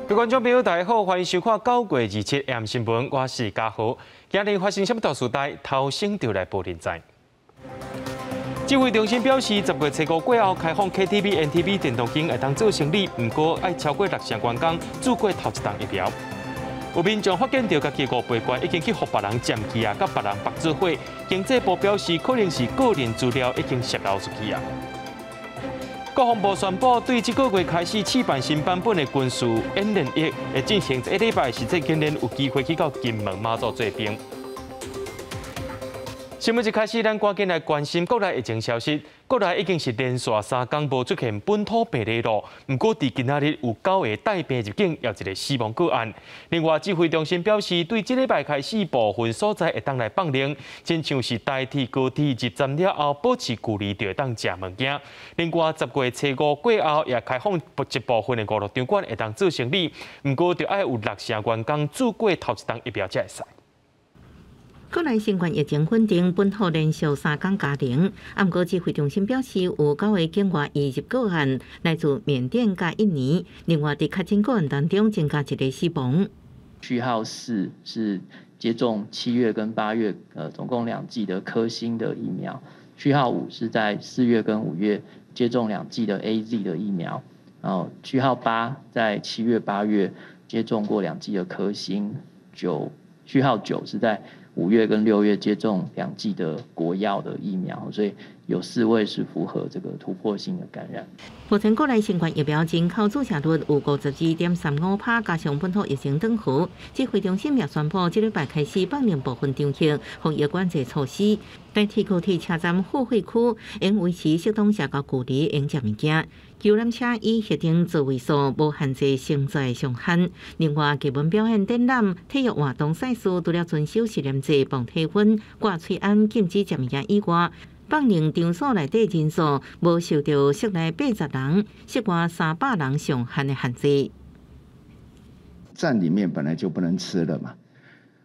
各位觀眾朋友，大家好，歡迎收看9月27 AM 新聞，我是嘉豪。今日發生啥物大事代，頭先就來報恁知。指揮中心表示，10月初五過後開放 KTV、MTV 電動間會當做生理，毋過愛超過六成員工注過頭一針疫苗。有民眾發現著家己五倍券已經去予別人佔去啊，佮別人縛做伙。經濟部表示，可能是個人資料已經洩露出去啊。國防部宣布，對這個月開始試辦新版本的軍事演練役，會進行一禮拜，實際今年有機會去到金門馬祖做兵。新聞一開始，咱趕緊來關心國內疫情消息。國內已經是連續3工無出現本土病例咯。毋過，佇今仔日有九個帶病入境，有一個死亡個案。另外，指揮中心表示，對這禮拜開始，部分所在會當來放靈，親像是台鐵、高鐵入站了後，保持距離就會當食物件。另外，10月初五過後，也開放一部分的娛樂場館會當做生理，毋過著愛有六成員工注過頭一針疫苗才會使。國內新冠疫情穩定，本土連續3工加零。毋過指揮中心表示，有九個境外移入個案來自緬甸佮印尼。另外，佇確診個案當中增加一個死亡。序號4是接種7月跟8月，總共兩劑的科興的疫苗。序號5是在4月跟5月接種兩劑的 AZ 的疫苗。然後序號8在7月、8月接種過兩劑的科興。序號9是在5月跟6月接種兩劑的國藥的疫苗，所以有四位是符合這個突破性的感染。目前國內新冠疫苗人口注射率有52.35%，加上本土疫情轉好，指揮中心也宣布，這禮拜開始放靈部分場合防疫管制措施。台鐵高鐵車站付費區應維持適當社交距離，用食物件。遊覽車以核定座位數無限制乘載上限。另外，藝文表演、展覽、體育活動賽事，除了遵守實聯制、磅體溫、掛喙罨、禁止食物件以外，放靈場所內底人數無受著室內80人、室外300人上限的限制。站裡面本來就不能吃了嘛，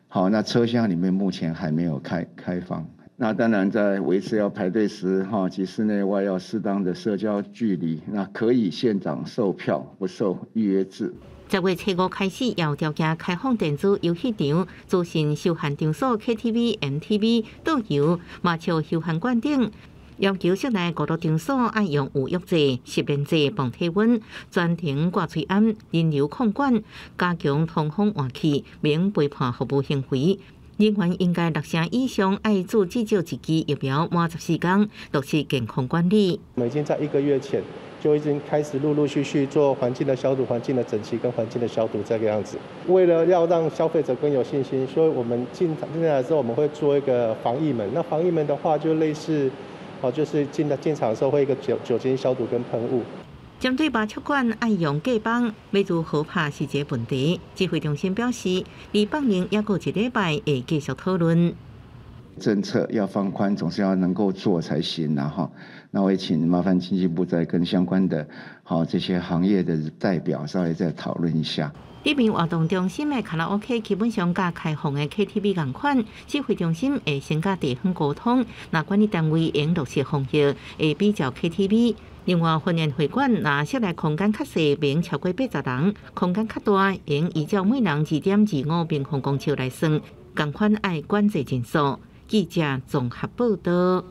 好，那車廂裡面目前還沒有開放。那當然，在維持要排隊時，哈及室內外要適當的社交距離。那可以現場售票，不受預約制。10月初五開始，有條件開放電子遊戲場、資訊休閒場所、KTV、MTV、桌遊、麻將休閒館等，要求室內娛樂場所愛用預約制、實聯制、磅體溫、全程掛喙罨、人流控管、加強通風換氣，免陪伴服務行為。人員應該六成以上愛注至少一劑疫苗，滿14工，落實健康管理。我們已經在一個月前就已經開始陸陸續續做環境的消毒、環境的整齊跟環境的消毒這個樣子。為了要讓消費者更有信心，所以我們進來之後，我們會做一個防疫門。那防疫門的話，就類似，哦，就是進場的時候會一個酒精消毒跟噴霧。針對麻將館愛用隔板，欲如何拍是一個問題。指揮中心表示，離放靈猶閣一禮拜會繼續討論。政策要放寬，總是要能夠做才行，然後，那我也請麻煩經濟部再跟相關的好這些行業的代表稍微再討論一下。里面活動中心的卡拉 OK 基本上佮開放的 KTV 仝款，指揮中心會先佮地方溝通，若管理單位應落實防疫，會比照 KTV。另外，婚宴會館若室內空間較細，免超過80人；空間較大，應依照每人2.25平方公尺來算，仝款愛管制人數。記者綜合報道。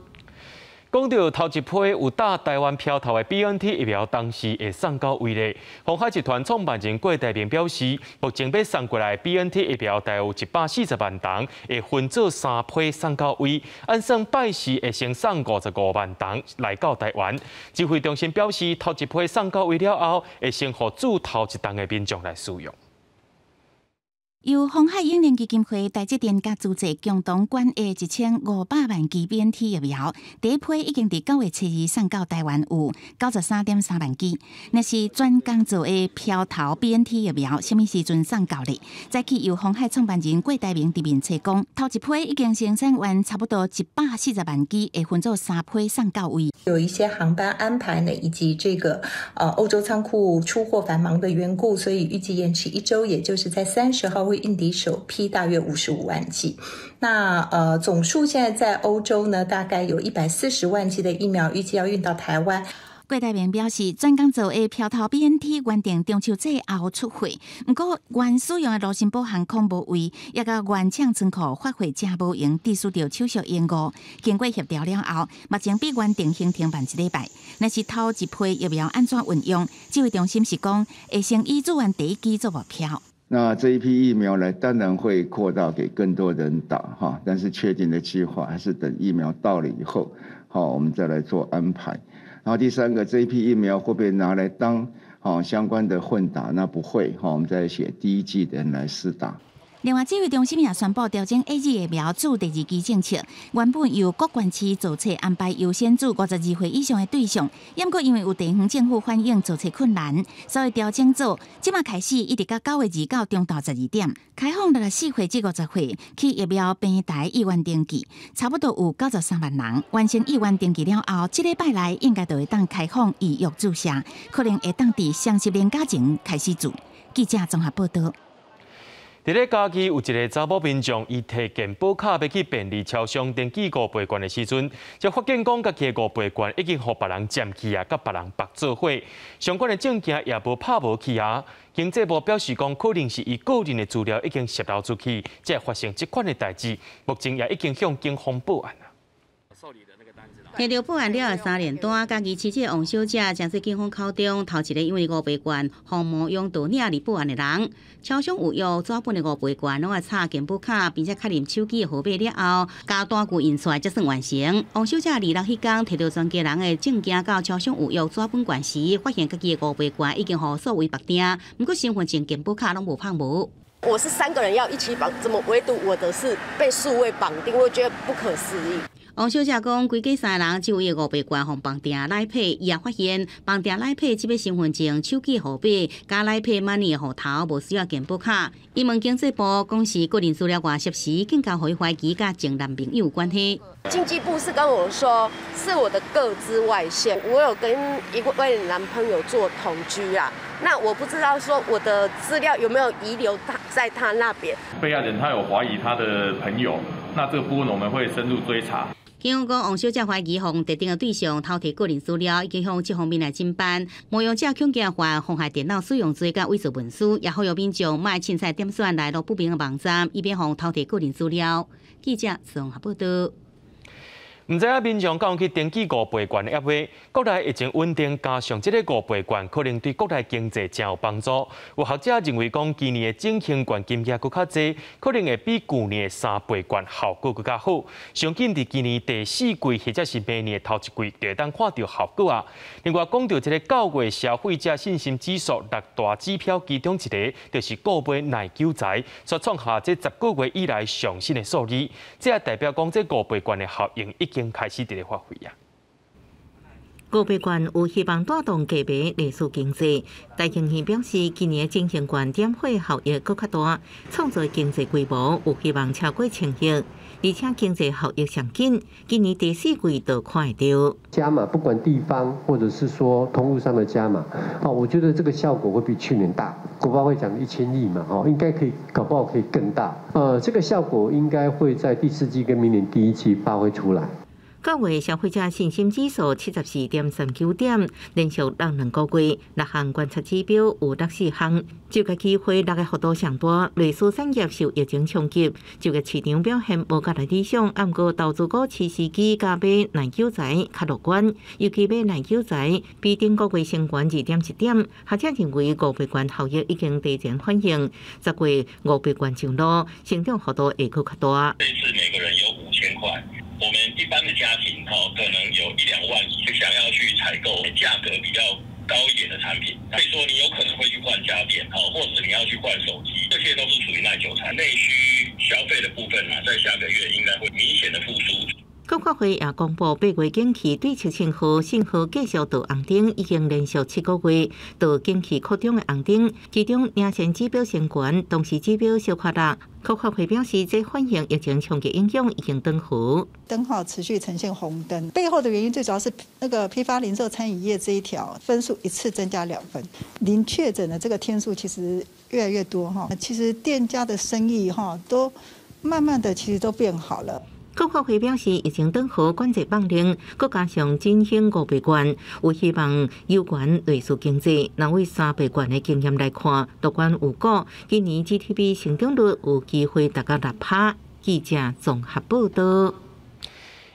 講到頭一批有打台灣標頭的 BNT 疫苗，當時會送到位咧。鴻海集團創辦人郭台銘表示，目前欲送過來 BNT 疫苗大約有140萬筒，會分做三批送到位。按算拜四會先送55萬筒來到台灣。指揮中心表示，頭一批送到位了後，會先予注頭一針的民眾來使用。由鴻海永聯基金會、台積電佮資助共同捐的1500萬劑 BNT 疫苗，第一批已經佇9月7日送到台灣，有93.3萬劑。若是專工做的標頭 BNT 疫苗，啥物時陣送到咧？早起由鴻海創辦人郭台銘佇面冊講，頭一批已經生產完，差不多140萬劑，會分做三批送到位。有一些航班安排呢，以及這個歐洲倉庫出貨繁忙的緣故，所以預計延遲一週，也就是在30號會運抵首批大約55萬劑。那總數現在在歐洲呢，大概有140萬劑的疫苗，預計要運到台灣。郭台銘表示，專工做的飄頭 BNT 原定中秋節後出貨，毋過原使用的盧森堡航空無位，也共原廠倉庫發貨真無閒，致使著手續延誤。經過協調了後，目前比原定行程慢一禮拜。若是頭一批疫苗按怎運用，指揮中心是講會先以注完第一劑做目標。那這一批疫苗呢，當然會擴大給更多人打哈，但是確定的計劃還是等疫苗到了以後，好，我們再來做安排。然後第三個，這一批疫苗會不會拿來當相關的混打？那不會，我們再寫第一劑的人來試打。另外，指揮中心也宣布調整 AZ 疫苗注第二劑政策，原本由各縣市做冊安排優先注52歲以上的對象，毋過因為有地方政府反映做冊困難，所以調整做，這馬開始一直到9月29中晝12點，開放64歲至50歲去疫苗平台意願登記，差不多有93萬人完成意願登記了後，這禮拜內應該就會當開放預約注射，可能會當佇雙十連假前開始注。記者綜合報道。佇咧嘉義有一个查某民眾，伊提健保卡欲去便利超商登記五倍券的時陣，才發現講家己的五倍券已經予別人佔去啊，佮別人綁做伙，相關的證件也無拍無去啊。經濟部表示講，可能是伊個人的資料已經洩露出去，才會發生這款的代誌。目前也已經向警方報案。提著報案了後三連單，嘉義市這王小姐，成做警方口中頭一个因為五倍券予冒用盜領而報案的人。超商有約紙本的五倍券，攏愛插健保卡，並且確認手機的號碼了後，共單據印出來才算完成。王小姐26彼工提著全家人的證件到超商預約紙本券時，發現家己的五倍券已經予數位綁定，毋過身份證、健保卡攏無放無。我是三個人要一起綁，怎麼唯獨我的是被數位綁定？我覺得不可思議。王小姐講，規家三个人只有伊五倍券予綁定來配，伊也發現綁定來配這筆身份證、手機號碼佮來配 money 的戶頭無需要健保卡。伊問經濟部講是個人資料外洩時，更加予伊懷疑佮前男朋友有關係。經濟部是跟我說，是我的個資外洩，我有跟一位男朋友做同居啊，那我不知道說我的資料有沒有遺留他在他那邊。被害人他有懷疑他的朋友，那這個部分我們會深入追查。警方講，王小姐懷疑予特定的對象偷提個人資料，已經向這方面來偵辦。冒用者恐驚犯妨害電腦使用罪佮偽造文書，也呼籲民眾莫凊彩點選來路不明的網站，以免予偷提個人資料。記者綜合報道。毋知影民眾敢有去登記五倍券抑未？國內疫情穩定，加上這个五倍券，可能對國內經濟誠有幫助。有學者認為講，今年的振興券金額閣較濟，可能會比舊年的三倍券效果閣較好。上緊佇今年第四季或者是明年的頭一季，就會當看著效果啊。另外，講著這个九月消費者信心指數六大指標其中一个，就是購買耐久財，所創下這10個月以來上新的數字。這也代表講，這五倍券的效應已經開始佇咧發揮啊！五倍券有希望帶動購買內需經濟。台經院表示，今年振興券點火效益閣較大，創造經濟規模有希望超過1000億，而且經濟效益上緊，今年第四季就看會著。加碼，不管地方或者是說通路上的加碼，哦，我覺得這個效果會比去年大。國發會講1000億嘛，哦，應該可以，搞不好可以更大。這個效果應該會在第四季跟明年第一季發揮出來。九月消費者信心指數74.39點，連續落2個月，六項觀察指標有落4項，就業機會落的幅度上大，類似產業受疫情衝擊，就業市場表現無佮來理想。毋過投資股市時機佮買耐久財較樂觀，尤其買耐久財比頂個月升懸2.1點。學者認為五倍券效益已經提前反映，10月五倍券上路，成長幅度會閣較大。這次每個人有5000塊。我們一般的家庭，可能有一兩萬，就想要去採購價格比較高一點的產品，所以說你有可能會去換家電，或者你要去換手機，這些都是屬於耐久財。內需消費的部分啊，在下個月應該會明顯的復甦。國發會也公布8月景氣對策信號，信號繼續倒紅燈，已經連續7個月倒景氣擴張的紅燈，其中領先指標升懸，同時指標小可落。國發會表示，這反映疫情衝擊影響已經轉好。燈號持續呈現紅燈，背後的原因最主要是那個批發零售餐飲業這一條分數一次增加2分，零確診的這個天數其實越來越多哈，其實店家的生意哈都慢慢的其實都變好了。國發會表示，疫情等好管制放令，閣加上振興五倍券，有希望有關類似經濟。若為三倍券的經驗來看，樂觀有果，今年 GDP 成長率有機會達到6%。記者綜合報道。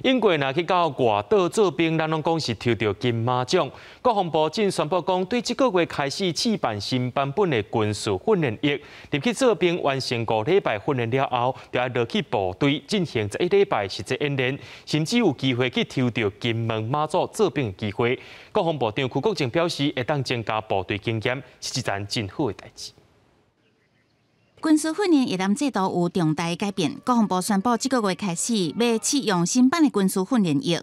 英國若去到外島做兵，咱攏講是抽著金馬獎。國防部正宣布講，對這個月開始試辦新版本的軍事訓練役，入去做兵完成5禮拜訓練了後，就愛落去部隊進行11禮拜實際演練，甚至有機會去抽著金門馬祖做兵的機會。國防部長邱國正表示，會當增加部隊經驗，是一件真好的代誌。軍事訓練役男制度有重大改變，國防部宣布，這個月開始欲試用新版的軍事訓練役。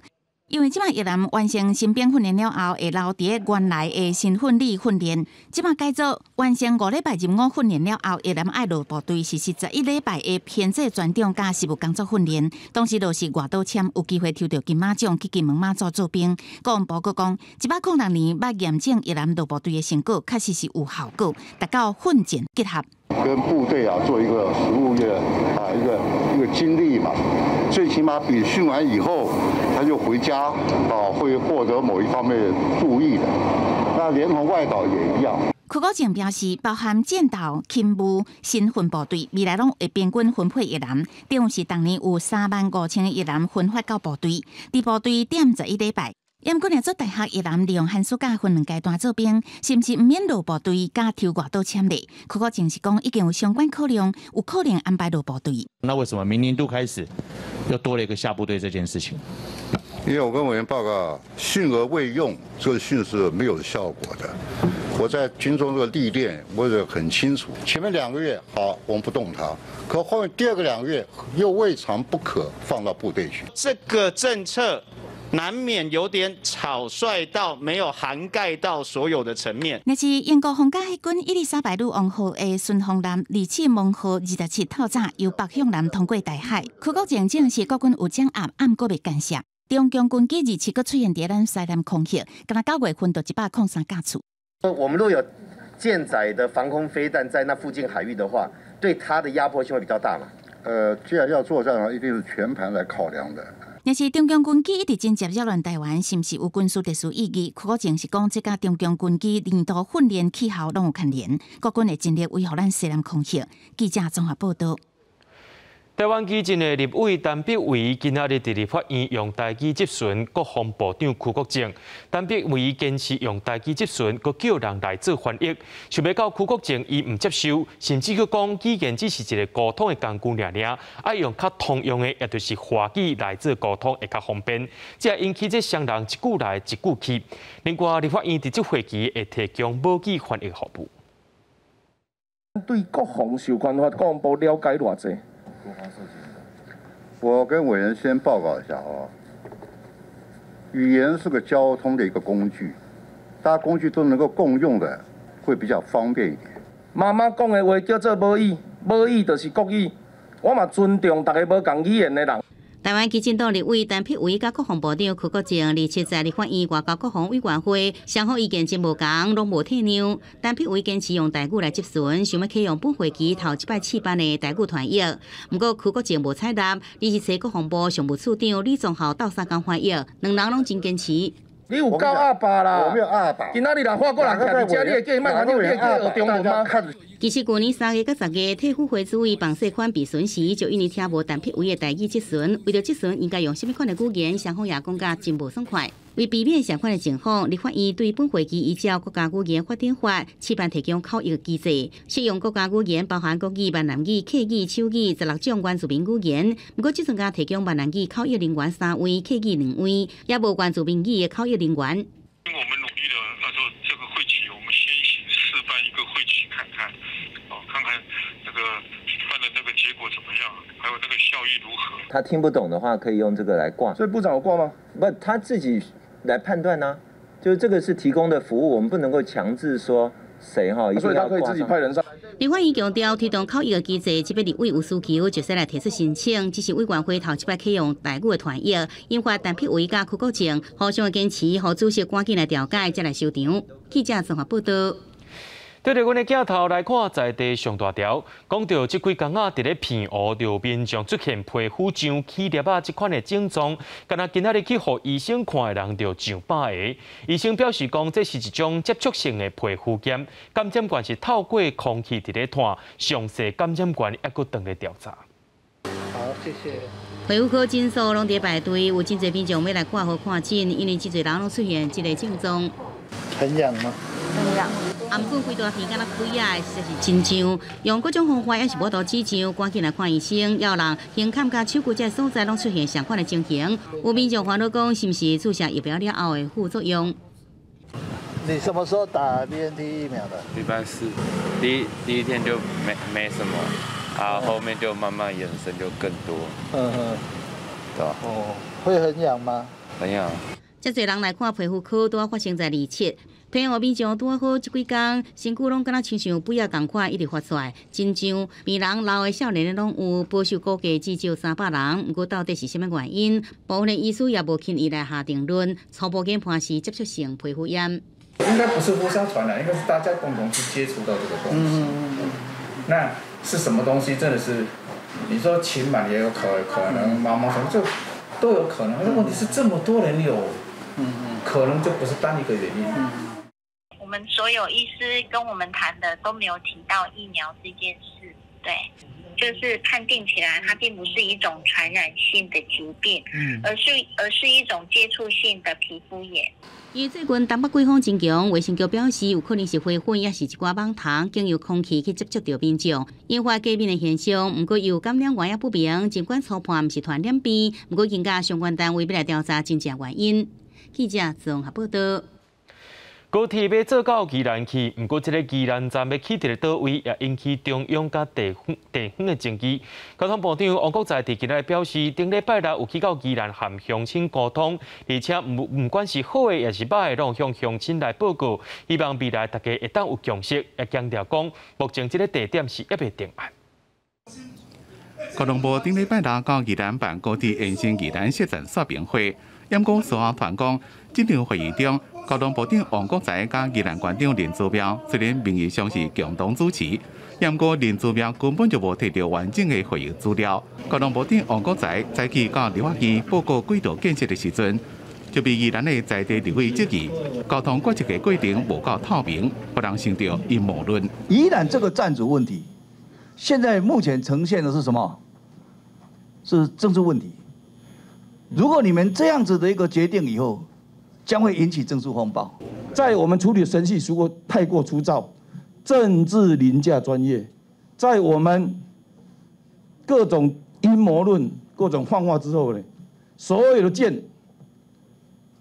因為這擺役男完成新兵訓練了後，會留佇原來的身份裡訓練。這擺改做完成5禮拜入伍訓練了後，役男愛落部隊實施11禮拜的編制專長佮實務工作訓練。同時，就是外島簽有機會抽著金馬獎去金門馬祖做兵。國防部閣講，106年捌驗證役男落部隊的成果，確實是有效果，達到訓戰結合。跟部隊啊做一個實務的啊一個經歷嘛，最起碼比訓完以後，他就回家啊，會獲得某一方面注意的。那連同外島也一樣。柯國正表示，包含戰鬥、勤務、新訓部隊，未來攏會平均分配役男，等於是當年有3萬5千個役男分發到部隊，佇部隊踮11禮拜。毋過，若做大學役男利用寒暑假分兩階段做兵，是毋是毋免落部隊佮抽外島簽咧？柯國正是講已經有相關考量，有可能安排落部隊。那為什麼明年度開始又多了一個下部隊這件事情？因為我跟委員報告，訓而未用，這個訓是沒有效果的。我在軍中這個歷練，我也很清楚。前面2個月好，我們不動它，可後面第二個2個月又未嘗不可放到部隊去。這個政策難免有點草率到沒有涵蓋到所有的層面。若是英國皇家海軍伊麗莎白女王號的順風艦利刺蒙號27透早由北向南通過台海，柯國正證實國軍有掌握，毋過未干涉。中共軍機27閣出現佇咱西南空域，敢若9月份就103架次。我們若有艦載的防空飛彈在那附近海域的話，對它的壓迫性會比較大嘛？既然要作戰，一定是全盤來考量的。若是中共軍機一直真正擾亂台灣，是毋是有軍事特殊意義？柯國正是講，這佮中共軍機年度訓練氣候攏有牽連，國軍會盡力維護咱西南空域。記者綜合報道。台灣基進的立委陳柏惟今仔日佇立法院用台語質詢國防部長邱國正，陳柏惟堅持用台語質詢，閣叫人來做翻譯，想欲到邱國正伊毋接受，甚至閣講語言只是一個溝通的工具爾爾，愛用較通用的，也就是華語來做溝通會較方便。這引起這雙人一句來一句去。另外，立法院佇這會期會提供母語翻譯服務。對國防授權法，國防部了解偌濟？我跟委員先報告一下啊，語言是個交通的一個工具，大家工具都能夠共用的，會比較方便一點。媽媽講的話叫做母語，母語就是國語，我嘛尊重逐个無仝語言的人。台灣基進黨立委陳柏惟佮國防部長邱國正27在立法院外交國防委員會，雙方意見真無仝，攏無退讓。陳柏惟堅持用台語來質詢，想欲啟用本會期頭一擺試辦的台語傳譯。毋過邱國正無採納，27國防部常務次長李宗孝鬥相共翻譯，兩人攏真堅持。你有夠鴨霸啦！我沒有鴨霸。今仔日若法國人徛佇遮，你會叫伊莫來，你會叫伊學中文嗎？其實舊年3月佮10月，退輔會主委彭世寬備詢時，就因為聽無陳柏惟的台語質詢，為著質詢應該用啥物款的語言，雙方也講甲真無爽快。為避免相款的情況，立法院對本會期依照國家語言發展法，試辦提供口譯機制，適用國家語言包含國語、閩南語、客語、手語16種原住民語言。毋過，這陣共提供閩南語口譯人員3位，客語2位，也無原住民語的口譯人員。我們努力的，那時候這個會期，我們先行試辦一個會期看看，哦，看看那個辦的那個結果怎麼樣，還有那個效益如何。他聽不懂的話，可以用這個來掛。所以部長有掛嗎？不，他自己來判斷呢，就是這個是提供的服務，我們不能夠強制說誰哈，所以他可以自己派人上。立法院強調推動口譯的機制，這擺立委有需求，就使來提出申請。只是委員會頭一擺啟用台語的傳譯，引發陳柏惟佮邱國正互相的堅持，予主席趕緊來調解，才來收場。記者綜合報道。对著阮的镜头来看，在地上大条，讲著這幾工仔，佇咧鼻鼯著民眾出現皮膚上起粒仔這款的症狀，敢若今仔日去予醫生看的人就上百个。醫生表示講，這是一種接觸性的皮膚炎，感染源是透過空氣佇咧傳，詳細感染源猶閣當咧調查。好，謝謝。皮膚科診所攏佇排隊，有真濟民眾欲來掛號看診，因為真濟人攏出現這个症狀。很癢嗎？很癢。啊，毋過規大片敢若開仔，實在是真癢。用各種方法也是無法度止癢，趕緊來看醫生。也有人胸坎佮手骨這个所在攏出現相款的情形，有民眾煩惱講，是毋是注射疫苗了後的副作用？你什麼時候打 BNT 疫苗的？禮拜四，第一天就沒什麼，啊，後面就慢慢延伸就更多。對吧？哦，會很癢嗎？很癢。遮濟人來看皮膚科，拄仔發生在27。皮膚民眾拄仔好，這幾工身軀攏敢若親像痱仔仝款，一直發出來，真癢。病人老的、少年的攏有，保守估計至少300人。毋過到底是啥物原因，部分的醫師也無輕易來下定論。初步研判是接觸性皮膚炎。應該不是互相傳染，應該是大家共同去接觸到這個東西。那是什麼東西？真的是，你說塵蟎也有可能，毛毛蟲就都有可能。但問題是這麼多人有，可能就不是單一個原因。我們所有醫師跟我們談的都沒有提到疫苗這件事，對，就是判定起來，它並不是一種傳染性的疾病，而是一種接觸性的皮膚炎。因為最近東北季風真強，衛生局表示有可能是花粉，抑是一寡蠓蟲經由空氣去接觸著民眾，引發過敏的現象。毋過有感染源也不明，儘管初判毋是傳染病，毋過現在相關單位欲來調查真正原因。記者綜合報道。高鐵欲做到宜蘭去，毋過這个宜蘭站欲起佇咧佗位，也引起中央佮地方地方的爭議。交通部長王國材佇今仔日表示，頂禮拜六有去到宜蘭和鄉親溝通，而且毋管是好的抑是歹的，攏向鄉親來報告，希望未來大家會當有共識。也強調講，目前這个地點是猶未定案。交通部頂禮拜六到宜蘭辦高鐵延線宜蘭設站說明會，毋過雙方團講，這場會議中，交通部長王國材佮宜蘭縣長林姿妙雖然名義上是共同主持，毋過林姿妙根本就無提著完整的會議資料。交通部長王國材早起到立法院報告軌道建設的時陣，就被宜蘭的在地立委質疑，交通決策的過程無夠透明，予人想著陰謀論。宜蘭這個站址問題，現在目前呈現的是什麼？是政治問題。如果你們這樣子的一個決定以後，將會引起政治風暴。在我們處理程序如果太過粗糙，政治凌駕專業，在我們各種陰謀論、各種放話之後呢，所有的箭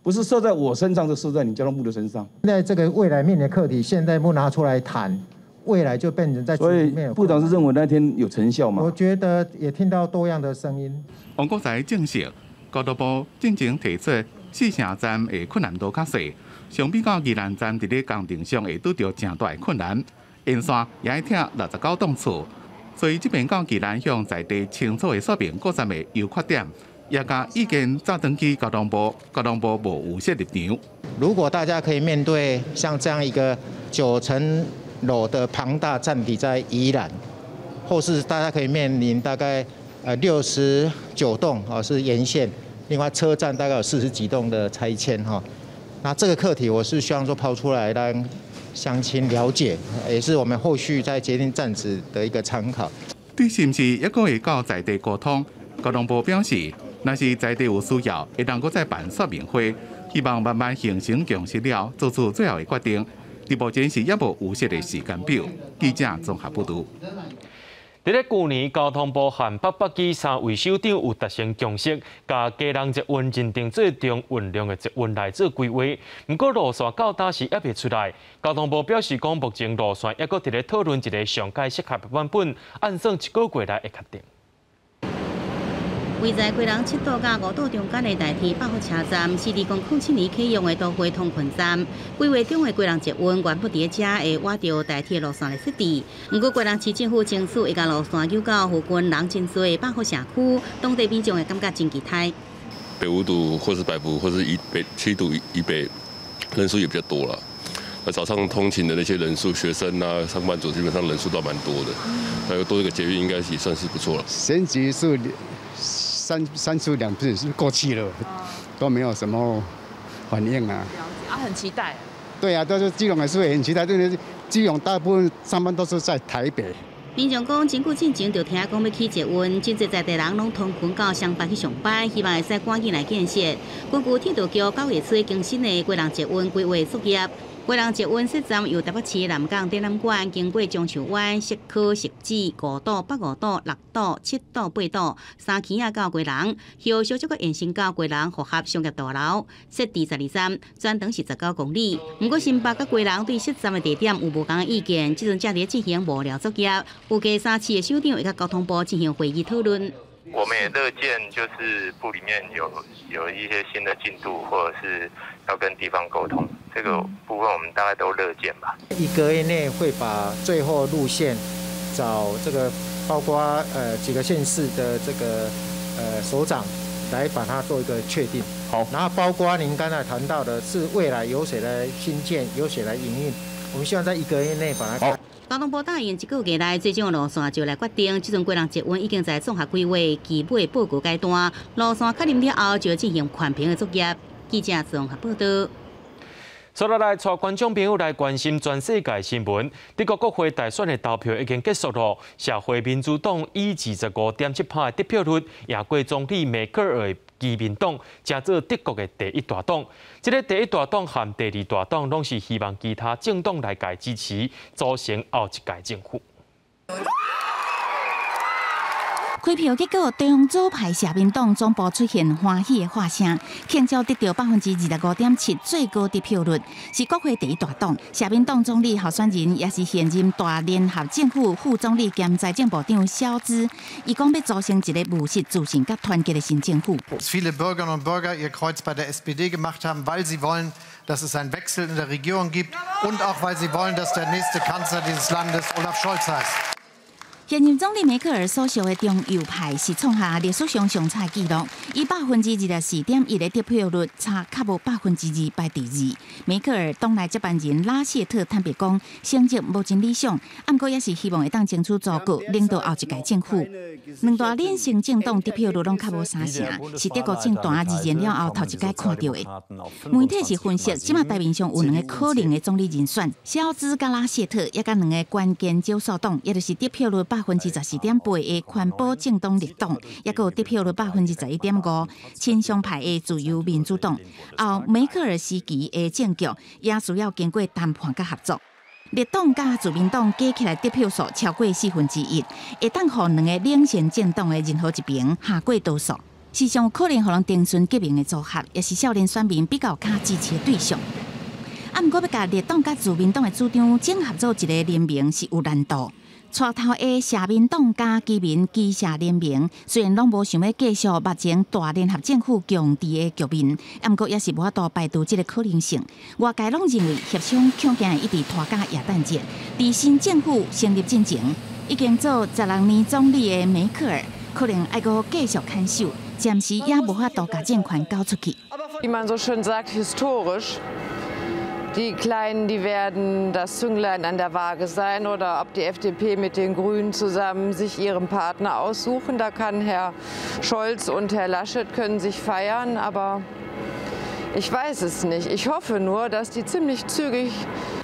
不是射在我身上，就射在你交通部的身上。現在這個未來面臨的課題，現在不拿出來談，未來就變成在所以部長是認為那天有成效嗎？我覺得也聽到多樣的聲音。王國材證實，交通部進前提出四城站的困難度較細，相比較宜蘭站佇咧工程上會拄著誠大的困難，沿線也愛拆69棟厝，所以這遍到宜蘭向在地清楚的說明各站的優缺點，也共意見轉轉去交通部，交通部無預設立場。如果大家可以面對像這樣一個9層樓的龐大占地在宜蘭，或是大家可以面臨大概69棟啊是沿線。另外車站大概有40幾棟的拆遷哈，那這個課題我是希望說拋出來讓鄉親了解，也是我們後續在決定站址的一個參考。對，是毋是猶閣會到在地溝通？交通部表示，若是在地有需要，會當閣再辦說明會，希望慢慢形成共識了，做出最後的決定。佇目前是猶無預設的時間表。記者綜合報導。佇咧舊年，交通部和北北基三位首長有達成共識，共基隆捷運認定做中運量的捷運來做規劃。毋過路線到今是猶未出來。交通部表示講，目前路線猶閣佇咧討論一个上佳適合的版本，按算一個月內會確定。位在基隆7堵佮5堵中間的大埤百福車站，是2007年啟用的都會通勤站。規劃中的基隆捷運原本佇遮會倚著大埤路線來設置，毋過基隆市政府爭取會共路線扭到附近人真濟的百福社區，當地民眾會感覺真期待。北5堵或是百福，或是以北7堵以北，人數也比較多了。那早上通勤的那些人數，學生啊、上班族基本上人數都蠻多的，那又多一個捷運，應該也算是不錯了。選舉是三次兩次是過去了，都沒有什麼反應啊。啊，很期待。對啊，都是基隆也是很期待，因為基隆大部分上班都是在台北。民眾講，真久進前就聽講欲起捷運，真濟在地人攏通勤到雙北去上班，希望會使趕緊來建設。根據鐵道局9月初更新的基隆捷運規劃作業，基隆捷運設站由台北市南港展覽館，經過樟樹灣、石科、汐止、五堵、北五堵、六堵、七堵、八堵、三坑仔到基隆，後小閣延伸到基隆複合商業大樓，設置12站，全長是19公里。毋過新北佮基隆對設站的地點有無仝的意見，這陣正佇進行幕僚作業。預計三市的首長會佮交通部進行會議討論。我們也樂見，就是部裡面有一些新的進度，或者是要跟地方溝通，這個部分我們大概都樂見吧。一個月內會把最後路線找這個包括幾個縣市的這個首長來把它做一個確定。好，然後包括您剛才談到的是未來由誰來興建，由誰來營運，我們希望在一個月內把它。交通部答應一個月內最終路線就來決定。這陣基隆捷運已經在綜合規劃基本報告階段，路線確認了後就進行環評的作業。記者綜合報道。接落來，帶觀眾朋友來關心全世界新聞。德國國會大選的投票已經結束了，社會民主黨以25.7%的得票率贏過總理梅克爾的基民黨，成做德國的第一大黨。這个第一大黨和第二大黨攏是希望其他政黨來共支持，組成後一屆政府。開票結果，中左派社民黨總部出現歡喜的喊聲，慶祝得著25.7%最高得票率，是國會第一大黨。社民黨總理候選人也是現任大聯合政府副總理兼財政部長蕭茲，伊講欲組成一个務實、自信佮團結的新政府。 Viele Bürgerinnen und Bürger ihr Kreuz bei der SPD gemacht haben, weil sie wollen, dass es einen Wechsel in der Regierung gibt und auch weil sie wollen, dass der nächste Kanzler dieses Landes Olaf Scholz heißt. 現任總理梅克爾所屬的中右派是創下歷史上上差紀錄，以24.1%的得票率，差較無2%排第二。梅克爾黨內接班人拉謝特坦白講，成績無真理想，毋過也是希望會當爭取組閣，領導後一屆政府。兩大領先政黨得票率攏較無三成，是德國政壇二戰了後頭一擺看著的。媒體是分析，這馬台面上有兩个可能的總理人選，蕭茲佮拉謝特，抑佮兩个關鍵少數黨，也就是得票率4.8%的環保政黨綠黨，抑閣有得票率11.5%親商派的自由民主黨。後梅克爾時期的政局也需要經過談判佮合作。綠黨佮自民黨加起來得票數超過1/4，會當予兩个領先政黨的任何一邊下過多數，是上有可能予人定順革命的組合，也是少年選民比較較支持的對象。啊，毋過欲共綠黨佮自民黨的主張整合做一个聯盟是有難度。帶頭的社民黨佮基民基社聯盟，雖然攏無想欲繼續目前大聯合政府共治的局面，毋過也是無法度排除這个可能性。外界攏認為協商恐驚會一直拖到耶誕節。佇新政府成立進前，已經做16年總理的梅克爾，可能愛閣繼續牽手，暫時也無法度共政權交出去。 Wie man so schön sagt, historisch. Die Kleinen, die werden das Zünglein an der Waage sein oder ob die FDP mit den Grünen zusammen sich ihren Partner aussuchen. Da kann Herr Scholz und Herr Laschet können sich feiern, aber ich weiß es nicht. Ich hoffe nur, dass die ziemlich zügig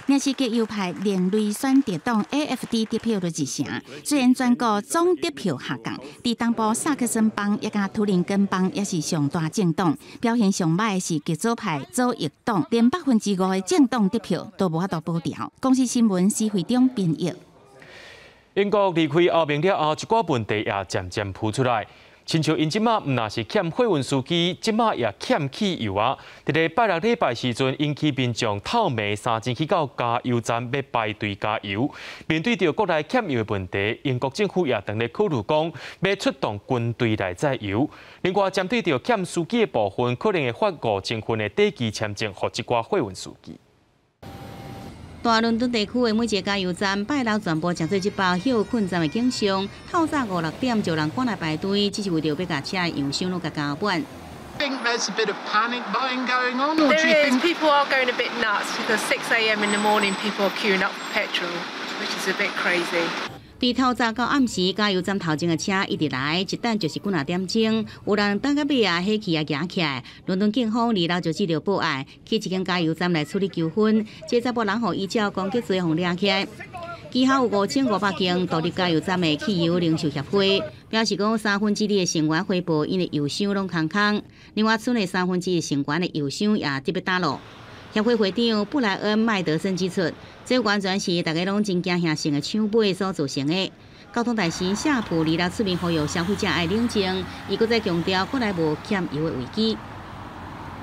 若是極右派另類選擇黨 AFD 得票率一成，雖然全國總得票下降，佇東部薩克森邦抑佮圖林根邦也是上大政黨，表現上䆀的是極左派左翼黨，連5%的政黨得票都無法度保牢。公視新聞施惠中編譯。英國離開歐盟了後，一寡問題也漸漸浮出來。親像𪜶這馬毋但是欠貨運司機，這馬也欠汽油啊！佇咧拜六禮拜時陣，引起民眾透暝3更去到加油站欲排隊加油。面對著國內欠油的問題，英國政府也當咧考慮講，欲出動軍隊來載油。另外，針對著欠司機的部分，可能會發5000份的短期簽證，予這寡貨運司機。大倫敦地區的每一个加油站，拜六全部成做這包歇睏站的景象。透早5、6點就有人趕來排隊，只是為著欲共車的油箱攏共加滿。Think there's a bit of panic buying going on, or There do you is. think People are going a bit nuts because 6 a.m. in the morning people are queuing up for petrol, which is a bit crazy. 對透早到暗時，加油站頭前的車一直來，一等就是幾若點鐘。有人等到尾啊，火氣也行起來。倫敦警方二樓就接著報案，去一間加油站來處理糾紛。這查埔人予依照攻擊罪予掠起來。其後有5500間獨立加油站的汽油零售協會表示講，2/3的成員回報，𪜶的油箱攏空空。另外，賰內1/3成員的油箱也特別打落。協會會長布萊恩麥德森指出，這完全是大家攏真驚嚇性的搶買所造成的。交通大臣夏普二六出面呼籲消費者愛冷靜，伊閣再強調，國內無欠油的危機。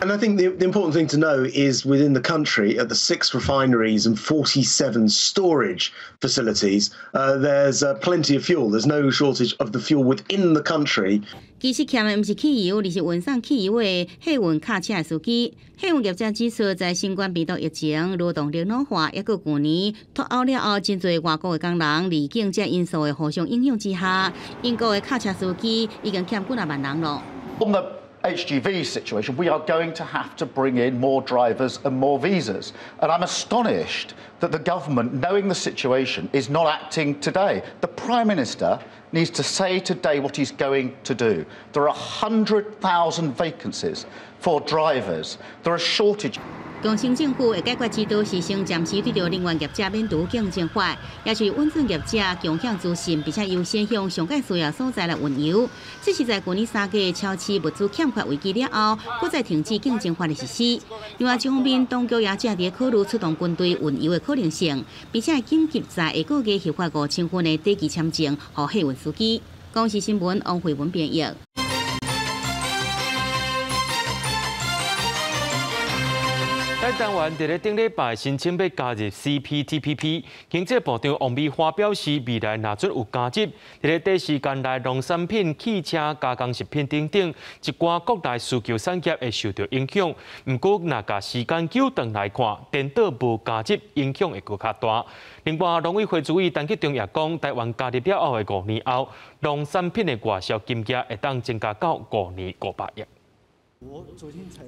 And I think the important thing to know is within the country, at the 6 refineries and 47 storage facilities, there's plenty of fuel. There's no shortage of the fuel within the country. 其實欠的毋是汽油，而是運送汽油的貨運卡車的司機。貨運業者指出，在新冠病毒疫情、勞動力老化，抑閣舊年脫歐了後，真濟外國的工人離境這因素的互相影響之下，英國的卡車司機已經欠幾若萬人囉。 On the HGV situation, we are going to have to bring in more drivers and more visas. And I'm astonished that the government, knowing the situation, is not acting today. The Prime Minister needs to say today what he's going to do. There are 100,000 vacancies for drivers. There are shortage. 共新政府的解決之道是先暫時對著能源業者免除競爭法，也是允准業者共享資訊，並且優先向上蓋需要所在來運油。這是在舊年3月超市物資欠缺危機了後，閣再停止競爭法的實施。另外，這方面當局也正佇考慮出動軍隊運油的可能性，並且緊急在下個月核發5000份的短期簽證，予貨運司機。公視新聞王慧文編譯。咱台灣佇咧頂禮拜申請欲加入 CPTPP，經濟部長王美花表示，未來若準有加入，佇咧短時間內，農產品、汽車、加工食品等等，一寡國內需求產業會受著影響。毋過，若共時間久長來看，顛倒無加入，影響會閣較大。另外，農委會主委陳吉仲也講，台灣加入了後的5年後，農產品的外銷金額會當增加到5年500億。二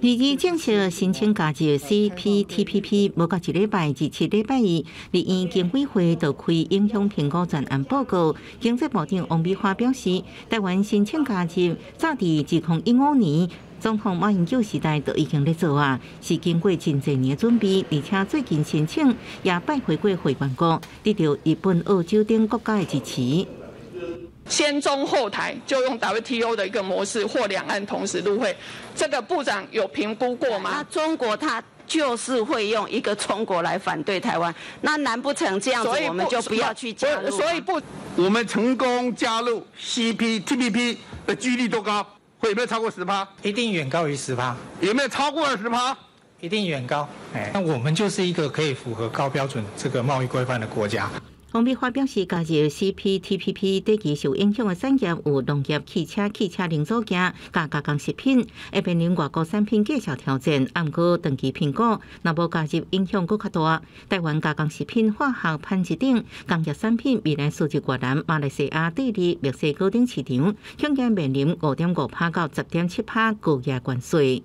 二正式申請加入 CPTPP，無夠一禮拜，27禮拜二，立院經委會就開影響評估專案報告。經濟部長王美花表示，台灣申請加入早佇2015年，總統馬英九時代就已經咧做啊，是經過真濟年的準備，而且最近申請也拜會過會員國，得著日本、澳洲等國家的支持。先中後台就用 WTO 的一個模式，或兩岸同時入會，這個部長有評估過嗎？那中國他就是會用一個中國來反對台灣，那難不成這樣子我們就不要去加入？所以不，我們成功加入 CPTPP 的幾率多高？會有沒有超過10%？一定遠高於10%。有沒有超過20%？一定遠高。哎，那我們就是一個可以符合高標準這個貿易規範的國家。王美花表示，加入 CPTPP 短期受影響的產業有農業、汽車、汽車零組件、佮加工食品，會面臨外國產品價數挑戰。毋過長期評估，若無加入，影響閣較大。台灣加工食品、化學品質等工業產品未來輸入越南、馬來西亞、智利、墨西哥等市場，恐驚面臨5.5%到10.7%高額關稅。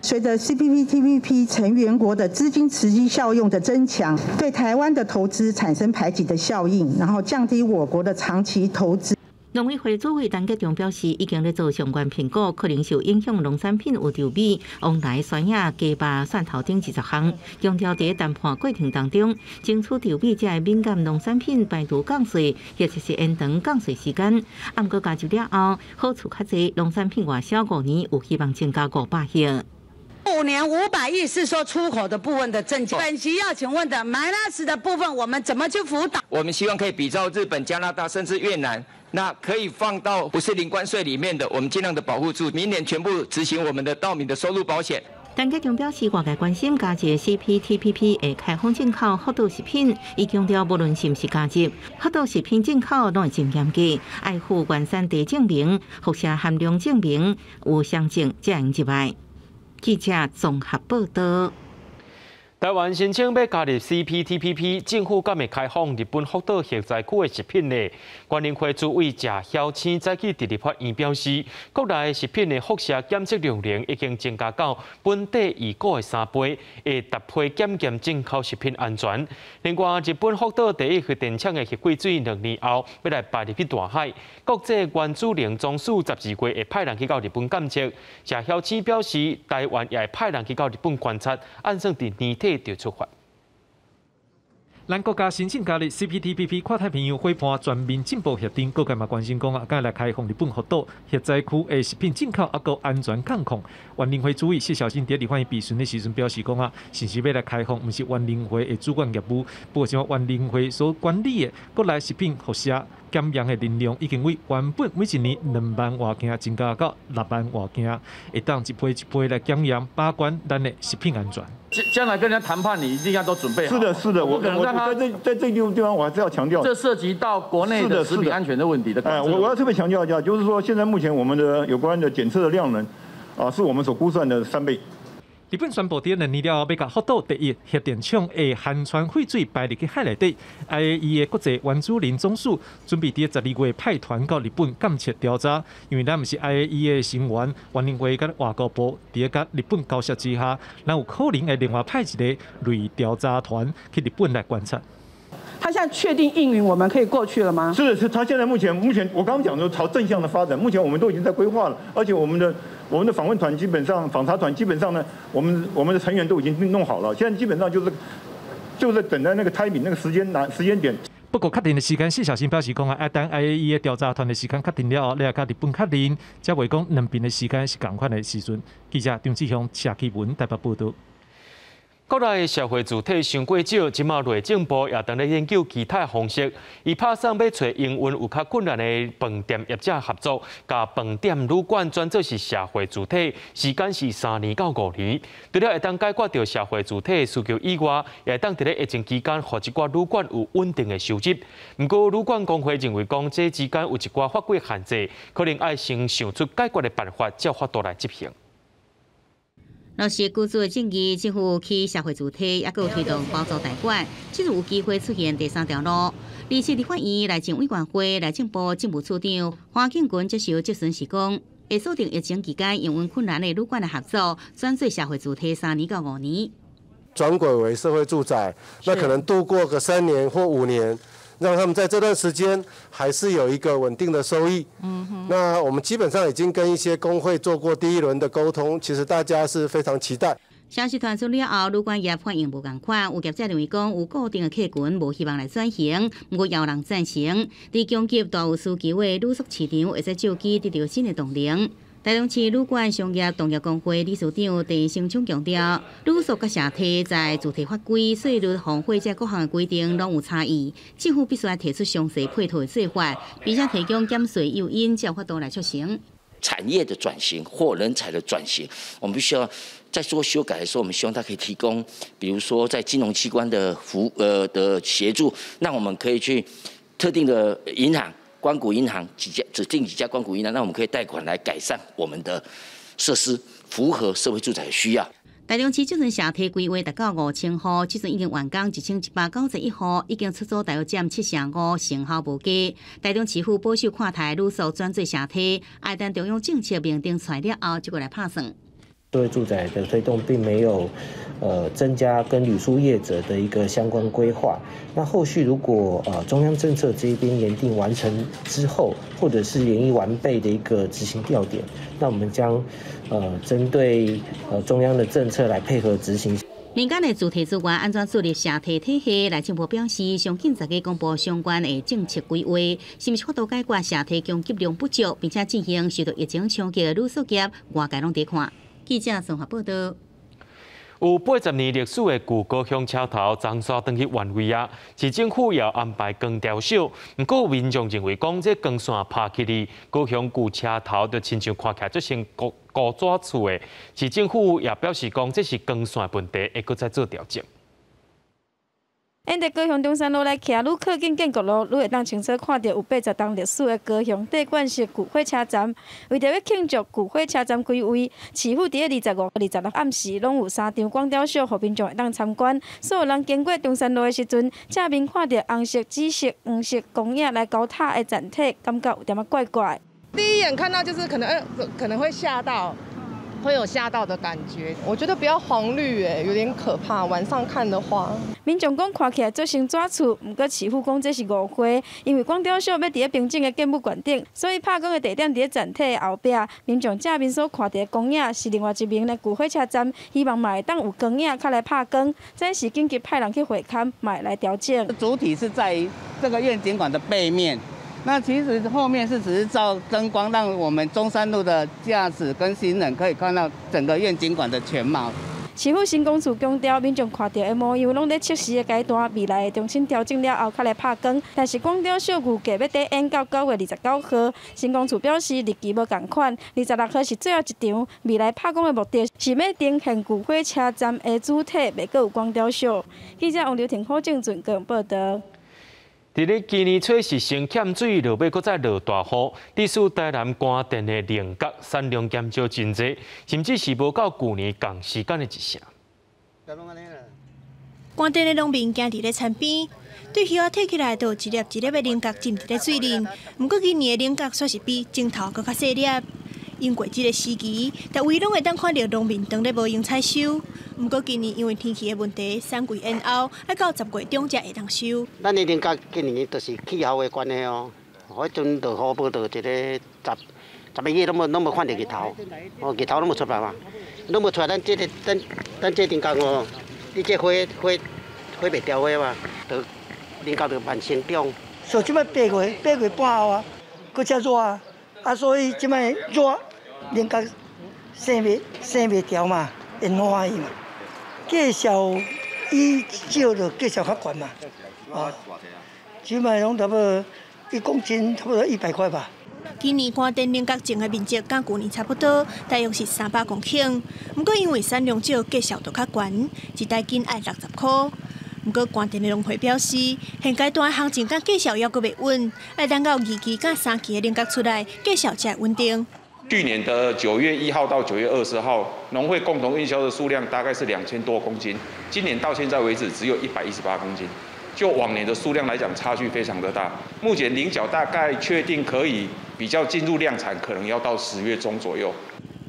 隨著 CPTPP 成員國的資金池效用的增強，對台灣的投資產生排擠的效應，然後降低我國的長期投資。農委會主委陳吉仲表示，已經咧做相關評估，可能受影響農產品有稻米、旺來、酸葉、雞肉、蒜頭等20項。強調佇談判過程當中，爭取稻米這个敏感農產品排除降稅，或者是延長降稅時間。毋過加入了後，好處較濟，農產品外銷5年有希望增加500億。5年500億是說出口的部分的增加。本席要請問的 minus 的部分，我們怎麼去輔導？我們希望可以比照日本、加拿大甚至越南，那可以放到不是零關稅裡面的，我們盡量的保護住。明年全部執行我們的稻米的收入保險。陳吉仲表示，外界關心加入 CPTPP 會開放進口福島食品，伊強調無論是毋是加入，福島食品進口攏會真嚴格，愛附原產地證明、輻射含量證明，有相證才會入來。記者綜合報道。台灣申請欲加入 CPTPP，政府敢會開放日本福島核災區的食品呢？原能會主委謝曉星早起佇立法院表示，國內食品的輻射檢測量能已經增加到本地預估的3倍，會逐批檢驗進口食品安全。另外，日本福島第一核電廠的核廢水2年後欲來排入去大海，國際原子能總署12月會派人去到日本監測。謝曉星表示，台灣也會派人去到日本觀察，按算佇年底就出發。咱國家申請加入 CPTPP 跨太平洋夥伴全面進步協定，各界嘛關心講啊，敢會來開放日本福島核災區的食品進口，抑閣安全監控。原能會主委謝曉星佇立法院備詢的時陣表示講啊，是毋是欲來開放，毋是原能會的主管業務。不過，像原能會所管理的國內食品輻射檢驗的能量，已經為原本每一年2萬外件增加到6萬外件，會當一批一批來檢驗把關咱的食品安全。將來跟人家談判，你一定要都準備好。是的，是的，我我在這個地方，我還是要強調，這涉及到國內的食品安全的問題的。哎，我要特別強調一下，就是說，現在目前我們的有關的檢測的量能，啊，是我們所估算的3倍。日本宣布佇2年了後，欲共福島第一核電廠的含氚廢水排入去海內底。IAEA 國際原子能總署準備佇12月派團到日本監測調查。因為咱毋是 IAEA 的成員，原能會佮外交部佇咧佮日本交涉之下，咱有可能會另外派一個類調查團去日本來觀察。他現在確定應允我們可以過去了嗎？是的，是他現在目前我剛剛講的朝正向的發展，目前我們都已經在規劃了，而且我們的訪問團基本上訪查團基本上呢，我們的成員都已經弄好了，現在基本上就是等待那個 timing 那個時間拿時間點。不過確定的時間，謝曉星表示講啊，愛等 IAEA 調查團的時間確定了後，來佮日本確認，才會講兩邊的時間是仝款的時陣。記者張志雄、謝啟文台北報導。國內社會住宅傷過少，這馬內政部也當咧研究其他方式。伊拍算欲揣營運有較困難的飯店業者合作，共飯店旅館轉做是社會住宅，時間是3年到5年。除了會當解決著社會住宅的需求以外，也會當佇咧疫情期間，予這寡旅館有穩定的收入。毋過旅館公會認為講，這之間有一寡法規限制，可能愛先想出解決的辦法，才有法度來執行。落實居住的正義，政府起社會住宅，抑閣有推動包租代管，這就有機會出現第三條路。27立法院內政委員會內政部政務處長黃敬群接受質詢時講，會鎖定疫情期間營運困難的旅館的合作，轉做社會住宅3年到5年。轉軌為社會住宅，那可能度過個3年或5年，讓他們在這段時間還是有一個穩定的收益。那我們基本上已經跟一些公會做過第一輪的溝通，其實大家是非常期待。消息傳出了後，旅館業反應無仝款，有業者認為講有固定的客群無希望來轉型，毋過也有人贊成，佇供給大有需求的旅宿市場，會使借機得著新的動能。台中市旅館商業同業公會理事長鄭成聰強調，旅宿佮社宅在住宅法規、稅率、防火這各項的規定攏有差異，政府必須愛提出詳細配套的做法，並且提供減稅誘因，才有法度來促成。產業的轉型或人才的轉型，我們必須要在做修改的時候，我們希望它可以提供，比如說在金融機關的服的協助，讓我們可以去特定的銀行。官股銀行幾家指定幾家官股銀行，那我們可以貸款來改善我們的設施，符合社會住宅的需要。台中市這陣社宅規劃達到5000戶，這陣已經完工1191戶，已經出租大約佔7成5，成效無佳。台中市府保守看待旅宿轉做社宅，愛等中央政策明定出來了後，才閣來拍算。社會住宅的推動並沒有，增加跟旅宿業者的一個相關規劃。那後續如果中央政策這邊研定完成之後，或者是研議完備的一個執行調點，那我們將針對中央的政策來配合執行。民間的住宅資源按怎設立社宅體系？內政部表示，上緊10月公布相關的政策規劃，是毋是法度解決社宅供給量不足，並且進行受到疫情衝擊的旅宿業，外界攏佇看。記者綜合報導。有80年歷史的舊高雄車頭昨煞轉去原位啊！市政府也安排光雕秀，毋過民眾認為講這光線拍起來，高雄舊車頭就親像看起來足像古古早厝的。市政府也表示講這是光線問題，會閣再做調整。沿著高雄中山路來徛，愈靠近建國路，愈會當清楚看著有80冬歷史的高雄帝冠式舊火車站。為著欲慶祝舊火車站歸位，市府佇25、26暗時攏有三場光雕秀，予民眾會當參觀。所有人經過中山路的時陣，正面看著紅色、紫色、黃色光影來高塔的站體，感覺有點仔怪怪。第一眼看到就是可能，可能會嚇到。會有嚇到的感覺，我覺得比較黃綠，哎，有點可怕。晚上看的話，民眾講看起來足像紙厝，毋過市府講這是誤會，因為光雕秀欲佇咧平整的建物館頂，所以拍光的地點佇咧站體的後壁。民眾正面所看著的光影是另外一面的舊火車站，希望嘛會當有光影較來拍光。這是緊急派人去會勘，嘛會來調整。主體是在於這個願景館的背面。那其實後面是只是照燈光，讓我們中山路的駕駛跟行人可以看到整個願景館的全貌。市府新工處強調，民眾看著的模樣攏佇測試的階段，未來會重新調整了後，較來拍光。但是光雕秀預計欲佇演到9月29號。新工處表示日期無仝款，26號是最後一場。未來拍光的目的是欲呈現舊火車站的主體，袂閣有光雕秀。記者王劉婷、柯正俊報導。佇咧今年初是先欠水，落尾閣再落大雨，致使台南關電的菱角產量減少真濟，甚至是無夠舊年仝時間的一成。關電的農民行佇咧田邊，對魚仔提起來，就有一粒一粒的菱角浸佇咧水裡。毋過今年的菱角煞是比前頭閣較細粒。因過這个時期，逐位攏會當看著農民當咧無閒採收。毋過今年因為天氣的問題，產季延後，愛到10月中才會當收。咱的菱角今年就是氣候的關係哦，彼陣落雨無落一個10個月攏無看著日頭，哦，日頭攏無出來嘛，攏無出來，咱這个咱咱這菱角哦，你這花袂凋花嘛，就菱角就慢生長。所以這擺8月8月半後啊，閣遮熱啊，啊，所以這擺熱。菱角生袂牢嘛，會爛去嘛。價數伊少就價數較懸嘛，啊，這擺攏差不多1公斤差不多100塊吧。今年關電菱角種的面積佮舊年差不多，大約是300公頃。毋過因為產量少，價數就較懸，一大斤愛60箍。毋過關電的農會表示，現階段行情佮價數猶閣袂穩，愛等到二期佮三期的菱角出來，價數才會穩定。去年的9月1號到9月20號，農會共同運銷的數量大概是2000多公斤，今年到現在為止只有118公斤，就往年的數量來講，差距非常的大。目前菱角大概確定可以比較進入量產，可能要到10月中左右。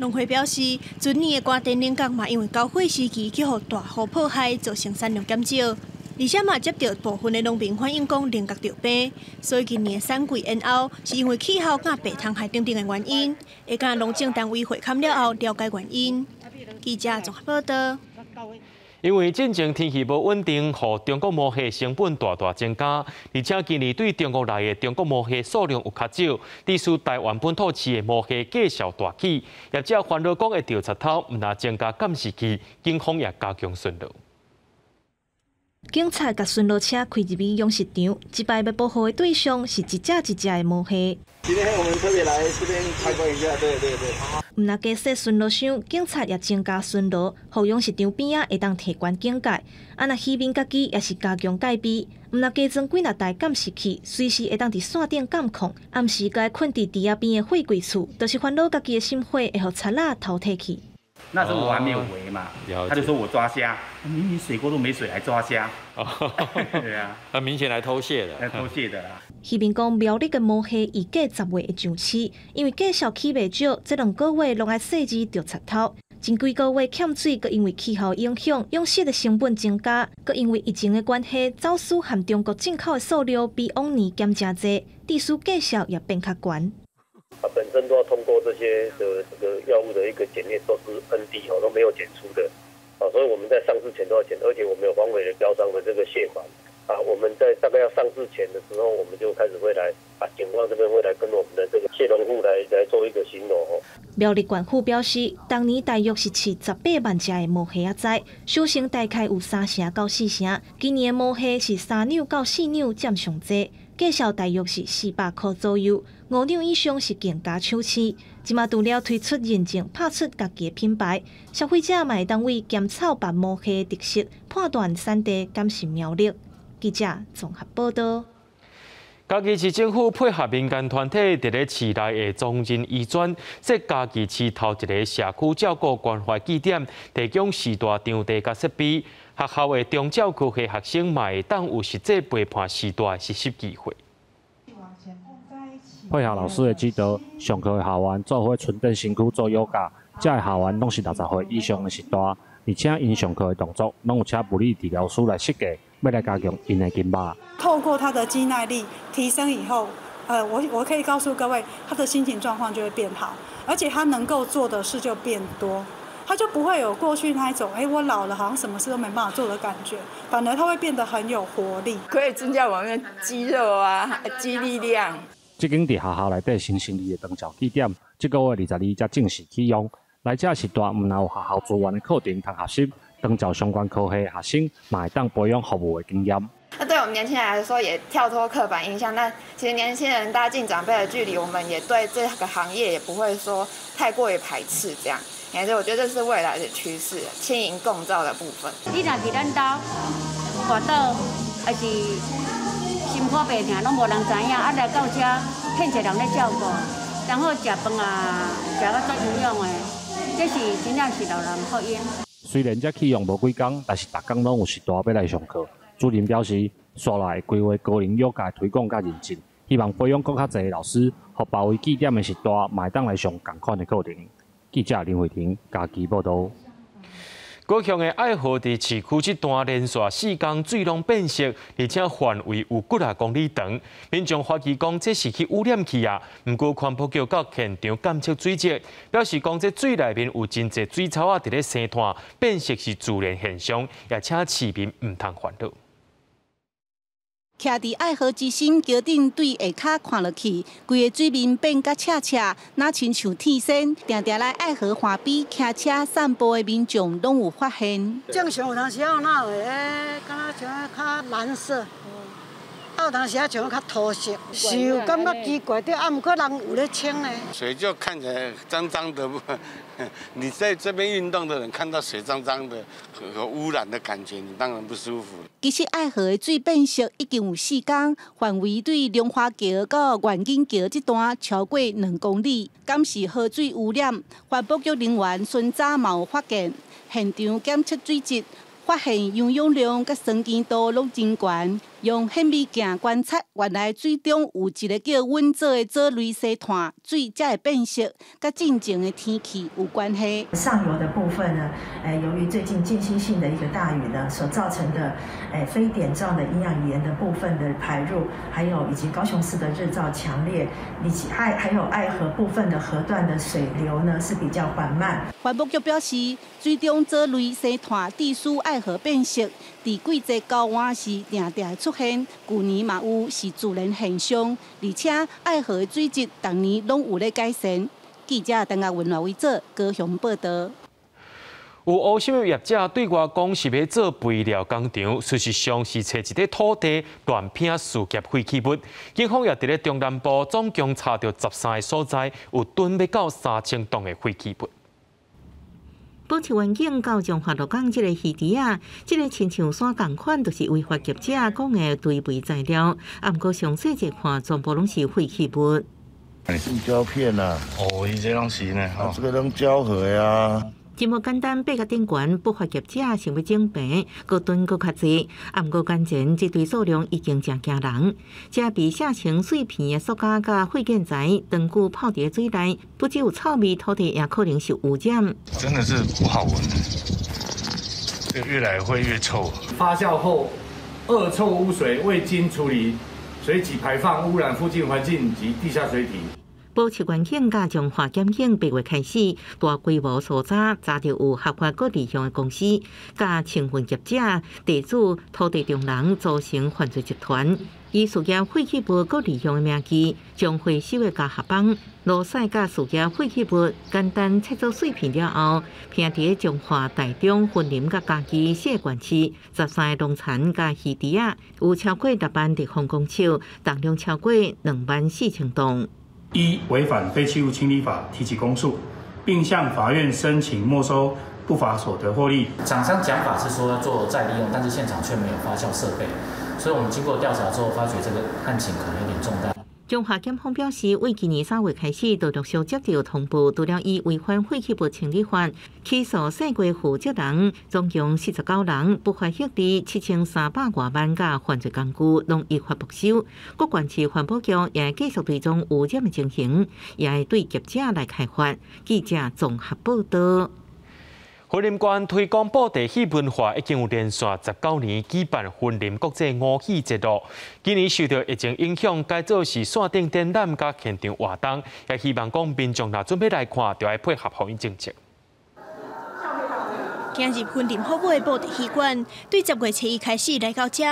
農會表示，今年的關電菱角嘛，因為交火時期去予大雨破壞，造成產量減少。而且嘛，接著部分的農民反映講菱角著病，所以今年產季延後，是因為氣候佮病蟲害等等的原因。會佮農政單位會勘了後，了解原因。記者綜合報導。因為進前天氣無穩定，予中國毛蟹成本大大增加，而且今年對中國來的中國毛蟹數量有較少，致使台灣本土飼的毛蟹價數大起，業者煩惱講會著賊偷，毋但增加監視器，警方也加強巡邏。警察共巡邏車開入去養殖場，這擺欲保護的對象是一隻一隻的毛蟹。今天我們特別來這邊參觀一下，對對對。毋但加設巡邏箱，警察也增加巡邏，予養殖場邊仔會當提懸警戒。啊，若漁民家己也是加強戒備，毋但加裝幾若台監視器，隨時會當佇線頂監控。暗時共睏佇池仔邊的貨櫃厝，就是煩惱家己的心血會予賊仔偷提去。那時候我還沒有圍嘛，他就說我抓蝦，明明水溝都沒水，還抓蝦。對啊，很明顯來偷蟹的，來偷蟹的啦。漁民講，苗栗的毛蟹預計10月會上市，因為價數起袂少，這兩個月攏愛細緻著賊偷。前幾個月欠水，閣因為氣候影響，養殖的成本增加，閣因為疫情的關係，走私和中國進口的數量比往年減誠濟，致使價數也變較懸。它本身都要通過這些的這個藥物的一個檢驗，都是 ND 哦，都沒有檢出的，啊，所以我們在上市前都要檢，而且我們有防偽的標章的這個蟹環，啊，我們在大概要上市前的時候，我們就開始會來，啊，警方這邊會來跟我們的這個蟹農戶來做一個巡邏哦。苗栗縣府表示，當年大約是飼18萬隻的毛蟹仔仔，收成大概有3成到4成。今年的毛蟹是3兩到4兩佔上濟，價數大約是400箍左右，5兩以上是更加搶市。這馬除了推出認證，拍出家己的品牌，消費者嘛會當為鹹臭白毛蟹的特色判斷產地敢是苗栗。記者綜合報道。嘉義市政府配合民間團體，佇咧市內的忠仁醫專設嘉義市頭一个社區照顧關懷據點，提供四大場地佮設備。學校的長照科系學生嘛會當有實際陪伴序大的實習機會。配合老師的指導，上課的學員做伙伸展身軀做瑜伽，這个學員攏是60歲以上的序大，而且𪜶上課的動作攏有請物理治療師來設計，欲來加強𪜶的筋肉。透過他的肌耐力提升以後，我可以告訴各位，他的心情狀況就會變好，而且他能夠做的事就變多，他就不會有過去那一種，欸，我老了好像什麼事都沒辦法做的感覺，反而他會變得很有活力，可以增加我們的肌肉啊，肌力量。這間佇學校內底新成立的長照據點，這个月22才正式啟用。來遮序大，毋但有學校資源的課程通學習，長照相關科系學生嘛會當培養服務的經驗。那對我們年輕人來說，也跳脫刻板印象。那其實年輕人拉近長輩的距離，我們也對這個行業也不會說太過於排斥。這樣，其實我覺得這是未來的趨勢，青銀共照的部分。你若佇咱兜跋倒，還是心肝白疼，攏無人知影。啊，來到遮，騙一個人咧照顧，然後食飯啊，食甲足營養的，這是真正是老人福音。雖然才啟用無幾工，但是逐工攏有序大欲來上課。主任表示，紲來會規劃高齡瑜伽推廣佮認證，希望培養閣較濟的老師，予包圍據點的序大嘛會當來上仝款的課程。記者林慧婷嘉義報導。高雄的愛河佇市區這段連續4工水攏變色，而且範圍有幾若公里長。民眾懷疑講這是去污染去啊！毋過環保局到現場檢測水質，表示講這水內面有真濟水草仔佇咧生湠，變色是自然現象，也請市民毋通煩惱。徛佇愛河之心橋頂，對下跤看落去，規个水面變甲赤赤，若親像天仙。定定來愛河岸邊騎車散步的民眾攏有發現。正常有當時仔哪會，敢若像較藍色，啊有當時仔像較土色，是有感覺奇怪，對，啊，毋過人有咧清呢。水就看起來髒髒的，你在這邊運動的人看到水髒髒的，有污染的感覺，你當然不舒服。其實愛河的水變色已經有4工，範圍對龍華橋到願景橋這段超過2公里，敢是河水污染？環保局人員巡查嘛有發現，現場檢測水質，發現營養量佮酸鹼度攏真懸。用顯微鏡觀察，原來水中有一个叫穩藻的藻類生湠，水才會變色，佮進前的天氣有關係。上游的部分呢，由於最近間歇性的一個大雨呢，所造成的非點狀的營養鹽的部分的排入，還有以及高雄市的日照強烈，以及還有愛河部分的河段的水流呢是比較緩慢。環保局表示，水中藻類生湠致使愛河變色，佇季節交換時定定出現，舊年嘛有，是自然現象，而且愛河的水質逐年攏有咧改善。記者鄧亞文、羅維哲高雄報導。有烏心的業者對外講是欲做肥料工廠，事實上是揣一塊土地亂拋事業廢棄物。警方也佇咧中南部總共查著13个所在，有囤欲到3000噸的廢棄物。保持環境到彰化鹿港這个魚池仔，這个親像山仝款，就是違法業者講的堆肥材料。啊，毋過詳細一看，全部攏是廢棄物。塑膠片啊！哦，伊這攏是呢，啊，這个攏膠盒啊。這麼簡單，爬甲頂懸，不法業者想欲整平，閣囤閣較濟。啊，毋過眼前這堆數量已經誠驚人。這被寫成碎片的塑膠佮廢建材，長久泡佇水內，不只有臭味，土地也可能受污染。真的是不好聞，這越來會越臭。發酵後，惡臭污水未經處理，隨即排放，污染附近環境及地下水體。保持環境佮彰化檢警8月開始大規模搜查，查著有合法閣利用的公司，佮清運業者、地主、土地中人組成犯罪集團，以事業廢棄物閣利用的名義，將回收的膠合板、螺絲佮事業廢棄物簡單切做碎片了後，拋佇彰化、台中、雲林佮嘉義四個縣市13個農田佮魚池仔，有超過6萬立方公尺，重量超過24000噸。一、違反廢棄物清理法提起公訴，並向法院申請沒收不法所得獲利。廠商講法是說要做再利用，但是現場卻沒有發酵設備。所以我們經過調查之後，發覺這個案情可能有點重大。彰化檢方表示，為今年3月開始，就陸續接到通報，除了以違反廢棄物清理法起訴世界負責人，總共49人，不法獲利7300外萬佮犯罪工具，攏依法沒收。各縣市環保局也繼續追蹤污染的情形，也會對業者來開罰。記者綜合報道。雲林縣推廣布袋戲文化已經有連續19年舉辦雲林國際偶戲節咯。今年受到疫情影響，改做是線頂展覽佮現場活動，也希望講民眾若準備來看，就愛配合防疫政策。行入雲林虎尾的布袋戲館，對10月初一開始來到遮，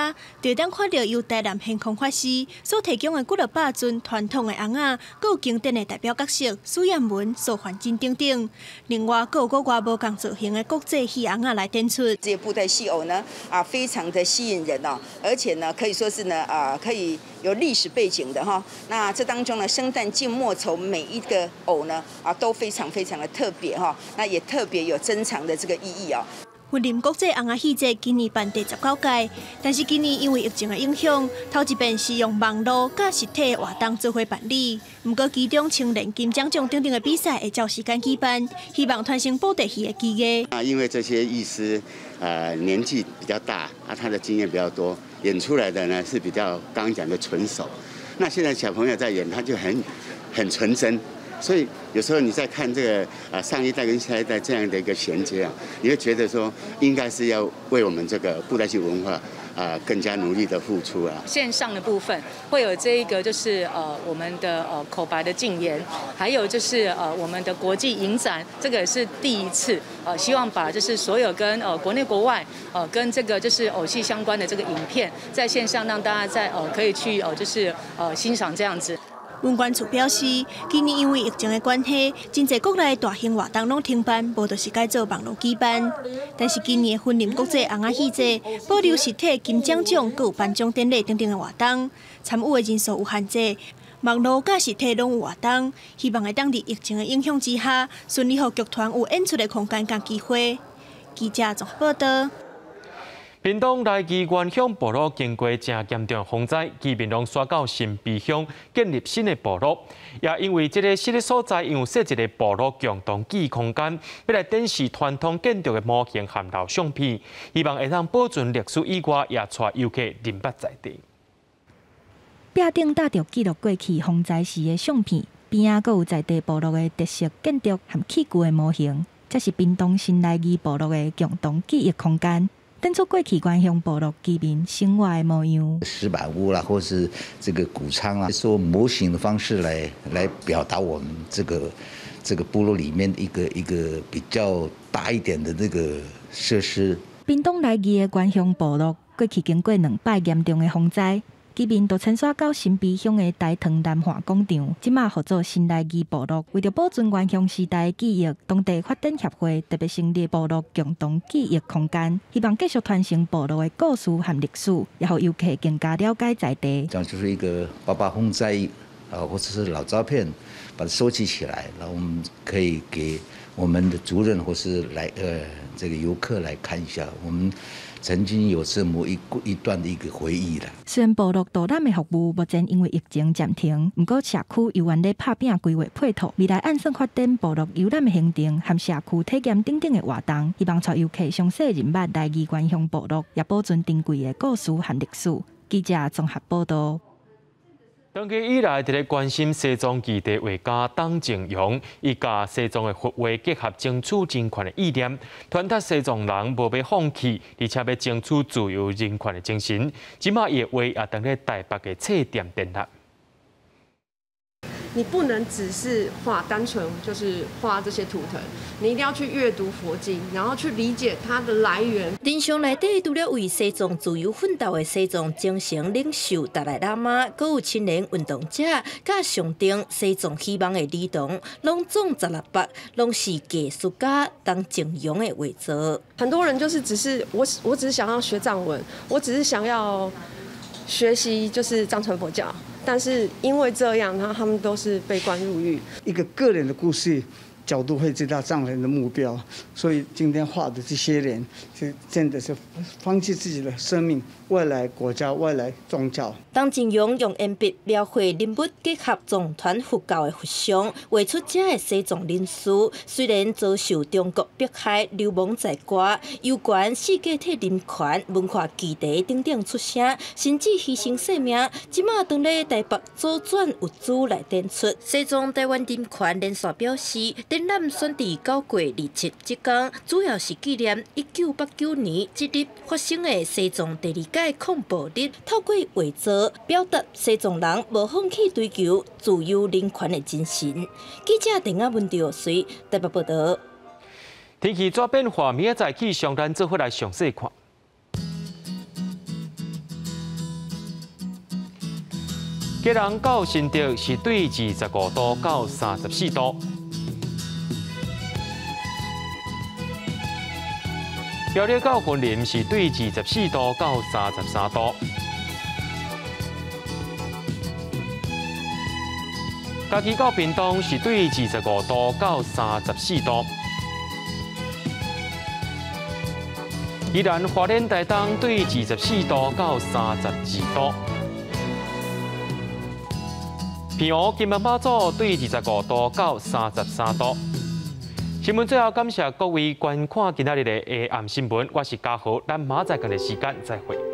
就會當看著由台南玄空法師所提供的幾落百尊傳統的尪仔，閣有經典的代表角色許艷文、蘇煥珍等等。另外，閣有國外無仝造型的國際戲尪仔來展出。這些布袋戲偶呢，非常的吸引人哦，而且呢，可以說是呢，可以有歷史背景的哈。那這當中呢，生旦淨末丑每一個偶呢，都非常非常的特別哈。那也特別有珍藏的這個意義。雲林國際尪仔戲節今年辦第19屆，但是今年因為疫情的影響，頭一遍是用網路佮實體活動做伙辦理。毋過其中青年金獎獎等等的比賽會照時間舉辦，希望傳承布袋戲的技藝。因為這些藝師年紀比較大，他的經驗比較多，演出來的呢是比較剛剛講的純熟。那現在小朋友在演，他就很純真。所以有時候你在看這個上一代跟下一代這樣的一個銜接啊，你會覺得說應該是要為我們這個布袋戲文化更加努力的付出啊。線上的部分會有這一個就是我們的口白的競演，還有就是我們的國際影展，這個也是第一次希望把就是所有跟國內國外跟這個就是偶戲相關的這個影片，在線上讓大家在可以去就是欣賞這樣子。文管處表示，今年因為疫情的關係，真濟國內大型活動攏停辦，無就是改做網路舉辦。但是今年的雲林國際尪仔戲節保留實體金獎獎，閣有頒獎典禮等等的活動，參與的人數有限制，網路佮實體攏有活動，希望會當佇疫情的影響之下，順利予劇團有演出的空間佮機會。記者綜合報道。屏東來義原鄉部落經過誠嚴重風災，居民攏徙到新埤鄉建立新的部落，也因為這个新的所在，因有設一个部落共同記憶空間，欲來展示傳統建築的模型和老相片，希望會當保存歷史以外，也帶遊客認捌在地。壁頂貼著記錄過去風災時的相片，邊仔閣有在地部落的特色建築和器具的模型，這是屏東新來義部落的共同記憶空間。展出過去原鄉部落居民生活的模樣，石板屋啦，或是這個谷倉啦，說模型的方式來表達我們這個部落裡面一個比較大一點的這個設施。屏東來義的原鄉部落過去經過2擺嚴重的風災。居民就遷徙到新埤鄉的大塘南華廣場，這馬號做新來義部落。為著保存原鄉時代的記憶，當地發展協會特別成立部落共同記憶空間，希望繼續傳承部落的故事和歷史，也予遊客更加了解在地。這樣就是一個八八風災啊，或者是老照片，把它收集起來，然後我們可以給我們的族人或是來這個遊客來看一下我們。曾經有這麼一段的一個回憶啦。雖然部落導覽的服務目前因為疫情暫停，毋過社區猶原咧拍拚規劃配套，未來按算發展部落遊覽的行程和社區體驗等等的活動，希望帶遊客詳細認捌來義原鄉部落，也保存珍貴的故事和歷史。記者綜合報道。長期以來，佇咧關心西藏議題畫家董靖陽，伊共西藏的佛畫結合爭取人權的意念，傳達西藏人無欲放棄，而且欲爭取自由人權的精神。這馬伊的畫也當咧台北的冊店展覽。你不能只是畫單純就是畫這些圖騰，你一定要去閱讀佛經，然後去理解它的來源。人像內底除了為西藏自由奮鬥的西藏精神領袖達賴喇嘛，閣有青年運動者，佮象徵西藏希望的兒童，攏總16幅，攏是藝術家董靖陽的畫作。很多人就是只是我只是想要學藏文，我只是想要學習就是藏傳佛教。但是因為這樣，然後他們都是被關入獄。一個個人的故事，角度會知道藏人的目標，所以今天畫的這些人，是真的是放棄自己的生命，為了國家，為了宗教。董進勇用鉛筆描繪人物，結合藏傳佛教的佛像，畫出這个西藏人士。雖然遭受中國迫害、流亡在外，攸關世界替人權、文化基地等等出聲，甚至犧牲性命。這馬當咧台北左轉物資來展出。西藏臺灣人權連線表示，展覽選佇9月27這工，主要是紀念1989年這日發生的西藏第二屆抗暴日，透過畫作表達西藏人無放棄追求自由人權的精神。記者鄧亞文赵隨台北報道。天氣怎變化，明仔載氣象咱做伙來詳細看。基隆到新竹是對25度到34度。苗栗到雲林是對24度到33度。嘉義到屏東是對25度到34度。宜蘭花蓮台東對24度到32度。澎湖金門馬祖對25度到33度。新聞最後感謝各位觀看今仔日的下暗新聞，我是嘉豪，咱明仔載仝個時間再會。